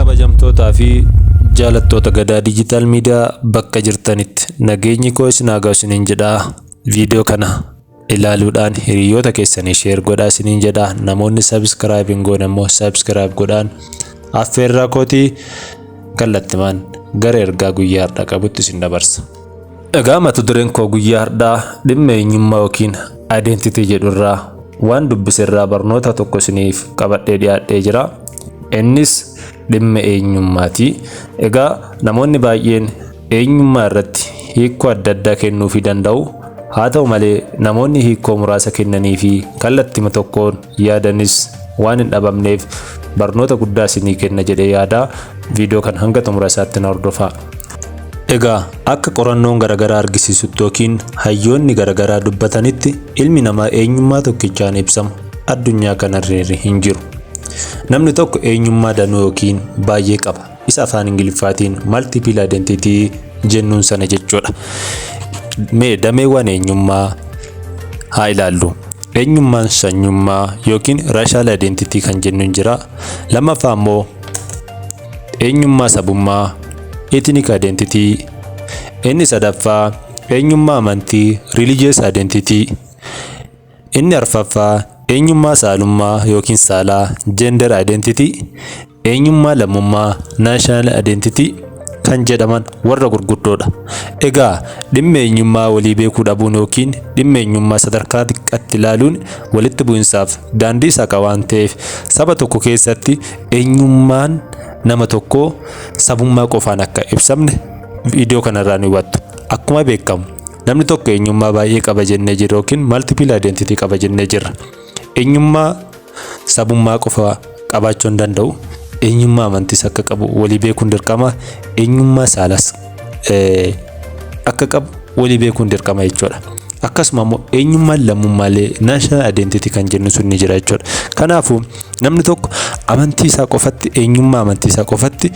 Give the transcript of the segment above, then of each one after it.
Kabajamtootaa fi jaalattoota Gadaa Digital Media, bakka jirtanitti nageenyi koo isin haa ga'u isiniin jedhaa. Viidiyoo kana ilaaluudhaan hiriyoota keessanii share godhaa isiniin jedhaa. Namoonni subscribe hin goone immoo subscribe godhaan affeerraa kootii. Kallattimaan gara ergaa guyyaa har'aa qabutti isin dabarsa. Egaa mata dureen koo guyyaa har'aa dhimma eenyummaa yookiin identity jedhurraa waan dubbiserraa barnoota tokko isiniif qabadhee dhiyaadhee jira. Innis dhimma eenyummaati. Egaa namoonni baay'een eenyummaa irratti hiikoo adda addaa kennuufii danda'u. Haa ta'u malee, namoonni hiikoo muraasa kennanii fi kallattima tokkoon yaadanis waan hin dhabamneef, barnoota guddaa isinii kenna jedhee yaada. Viidiyoo kan hanga xumura isaatti na hordofaa. Egaa akka qorannoon garaagaraa argisiisutti yookiin hayyoonni garaagaraa dubbatanitti, ilmi namaa eenyummaa tokkichaan ibsamu addunyaa kanarra hin jiru. Namni tokko eenyummaa danuu yookiin baay'ee qaba. Isa afaan Ingiliffaatiin multiple identity jennuun sana jechuudha. Mee dameewwan eenyummaa haa ilaallu. Eenyummaan sanyummaa yookiin racial identity kan jennuun jira. Lammaffaa immoo eenyummaa sabummaa, ethnic identity. Inni sadaffaa eenyummaa amantii, religious identity. Inni arfaffaa eenyummaa saalummaa yookiin saalaa, gender identity. Eenyummaa lammummaa, national identity kan jedhaman warra gurguddoodha. Egaa dhimma eenyummaa walii beekuu dhabuun yookiin dhimma eenyummaa sadarkaa xiqqaatti ilaaluun walitti bu'insaaf daandii saqa waan ta'eef, saba tokko keessatti eenyummaan nama tokkoo sabummaa qofaan akka ibsamne viidiyoo kanarraa ni hubattu. Akkuma beekamu, namni tokko eenyummaa baay'ee qaba jennee jirra yookiin multiple identity qaba jennee jirra. Eenyummaa sabummaa qofa qabaachuu hin danda'u. Eenyummaa amantiis akka qabu walii beekuun dirqama. Eenyummaa saalas akka qabu walii beekuun dirqama jechuudha. Akkasuma immoo eenyummaan lammummaalee, national identity kan jennu sun ni jira jechuudha. Kanaafuu namni tokko amantii isaa qofatti, eenyummaa amantii isaa qofatti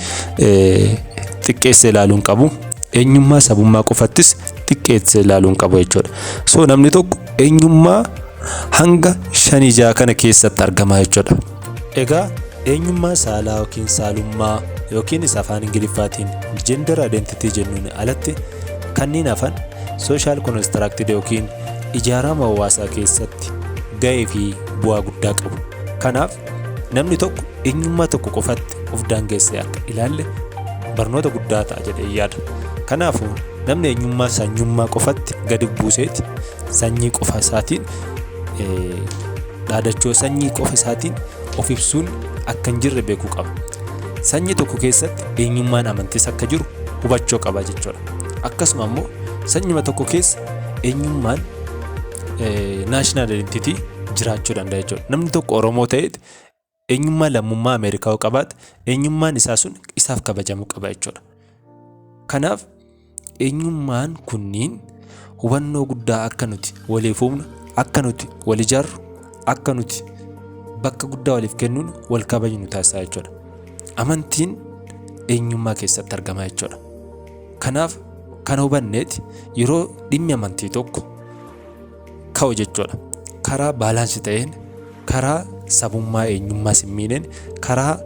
xiqqeessee ilaaluu hin qabu. Eenyummaa sabummaa qofattis xiqqeessee ilaaluu hin qabu jechuudha. So namni tokko eenyummaa hanga shanii jaha kana keessatti argama jechuudha. Egaa eenyummaa saalaa yookiin saalummaa yookiin isa afaan Ingiliffaatiin gender identity jennuun alatti, kanneen hafan social constructed yookiin ijaarama hawaasaa keessatti ga'ee fi bu'aa guddaa qabu. Kanaaf namni tokko eenyummaa tokko qofatti of daangessee akka ilaalle barnoota guddaa ta'a jedhee yaada. Kanaafuu namni eenyummaa sanyummaa qofatti gadi buuseeti sanyii qofa isaatiin dhaadachuu, sanyii qofa isaatiin of ibsuun akka hin jirre beekuu qaba. Sanyii tokko keessatti eenyummaan amantiis akka jiru hubachuu qaba jechuudha. Akkasuma immoo sanyuma tokko keessa eenyummaan national identity jiraachuu danda'a jechuudha. Namni tokko Oromoo ta'eet eenyummaa lammummaa Ameerikaa yoo qabaate, eenyummaan isaa sun isaaf kabajamuu qaba jechuudha. Kanaaf eenyummaan kunniin hubannoo guddaa akka nuti waliif uumnu, akka nuti wal ijaarru, akka nuti bakka guddaa waliif kennuun wal kabajnu taasisaa jechuudha. Amantiin eenyummaa keessatti argama jechuudha. Kanaaf kana hubanneeti yeroo dhimmi amantii tokko ka'u jechuudha. Karaa balance ta'een, karaa sabummaa eenyummaa sin miineen, karaa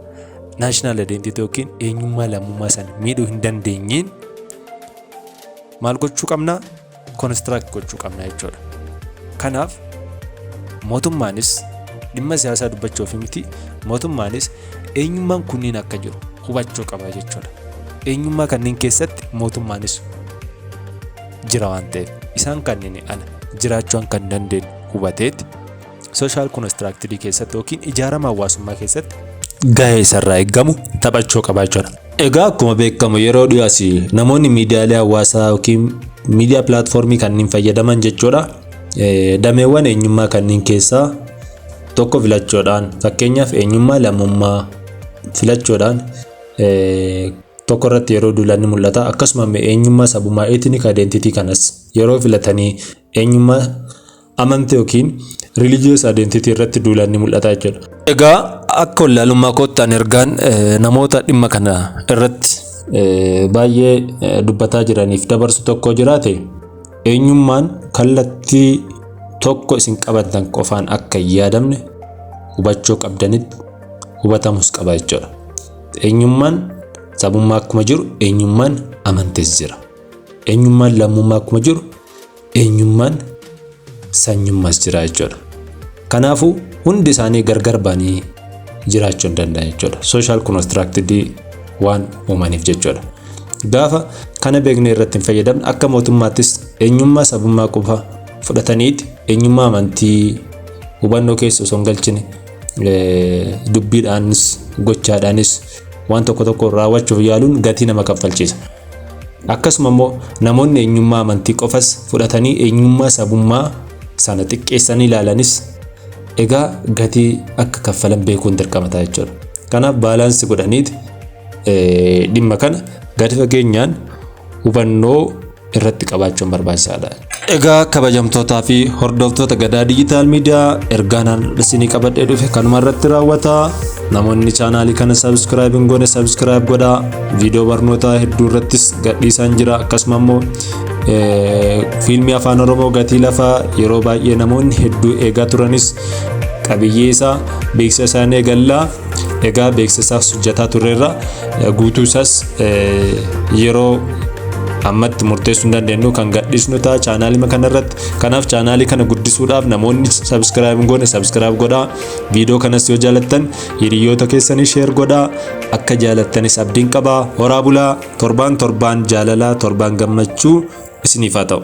national identity yookiin eenyummaa lammummaa sana miidhuu hin dandeenyeen maal gochuu qabnaa? Construct gochuu qabna jechuudha. Kanaaf mootummaanis dhimma siyaasaa dubbachuuf miti, mootummaanis eenyummaan kunniin akka jiru hubachuu qaba jechuudha. Eenyummaa kanneen keessatti mootummaanis jira waan ta'eef, isaan kanneen ala jiraachuu kan hin dandeenye hubateeti social constructed keessatti yookiin ijaarama hawaasummaa keessatti gahee isarraa eeggamu taphachuu qaba jechuudha. Egaa akkuma beekamu, yeroo dhiyoos namoonni miidiyaalee hawaasaa yookiin miidiyaa platform kanneen fayyadaman jechuudha. Dameewwan eenyummaa kanneen keessaa tokko filachuudhaan, fakkeenyaaf eenyummaa lammummaa filachuudhaan tokko irratti yeroo duulan ni mul'ata. Akkasuma eenyummaa sabummaa, ethnic identity kanas yeroo filatanii, eenyummaa amantii yookiin religious identity irratti duulan ni mul'ata jechuudha. Egaa akka wallaalummaa kootti ani ergaan namoota dhimma kana irratti baay'ee dubbataa jiraniif dabarsu tokko jiraate, eenyummaan kallattii tokko isin qabatan qofaan akka hin yaadamne hubachuu qabdanitti hubatamus qaba jechuudha. Eenyummaan sabummaa akkuma jiru eenyummaan amantiis jira. Eenyummaan lammummaa akkuma jiru eenyummaan sanyummaas jira jechuudha. Kanaafuu hundi isaanii gargar ba'anii jiraachuu hin danda'an jechuudha. Social constructed waan uumaniif jechuudha. Gaafa kana beeknee irratti hin fayyadamne, akka mootummaattis eenyummaa sabummaa qofa fudhataniiti eenyummaa amantii hubannoo keessa osoo hin galchine, dubbiidhaanis gochaadhaanis waan tokko tokko raawwachuuf yaaluun gatii nama kaffalchiisa. Akkasuma immoo namoonni eenyummaa amantii qofas fudhatanii eenyummaa sabummaa sana xiqqeessanii ilaalanis egaa gatii akka kaffalan beekuun dirqama ta'a jechuudha. Kanaaf balance godhaniiti dhimma kana gadi fageenyaan hubannoo irratti qabaachuun barbaachisaadha. Egaa kabajamtootaa fi hordoftoota Gadaa Digital Media, ergaan isinii qabadhee dhufe kanuma irratti raawwata. Namoonni chaanaalii kana subscribe hin goone subscribe godhaa. Viidiyoo barnootaa hedduu irrattis gadhiisaan jira. Akkasuma immoo fiilmii Afaan Oromoo Gatii Lafaa yeroo baay'ee namoonni hedduu eegaa turanis qabiyyee isaa beeksisa isaanii eegallaa. Egaa beeksisa isaas hojjetaa turreerra. Guutuu isaas yeroo ammatti murteessuu hin dandeenyu kan gadhiisnu ta'a chaanaalii kanarratti. Kanaaf chaanaalii kana guddisuudhaaf namoonni subscribe hin goone subscribe godhaa. Viidiyoo kanas yoo jaalattan hiriyoota keessanii share godhaa. Akka jaalattanis abdiin qabaa. Horaa bulaa, torbaan torbaan jaalalaa, torbaan gammachuu isiniif haa ta'u.